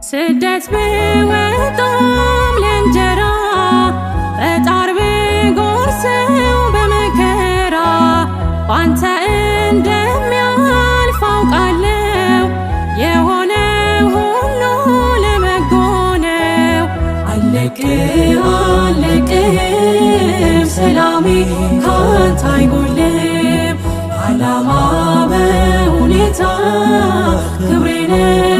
ስደት ብወጣም ለእንጀራ፣ በጣር ብጎርሰው በመከራ፣ ባንተ እንደሚያልፍ አውቃለሁ። የሆነ ሁሉ ለበጎ ነው። አልለቅህ አልለቅህም፣ ሰላሜ ካንተ አይጎልም። ዓላማ በሁኔታ ክብሬ ነህ።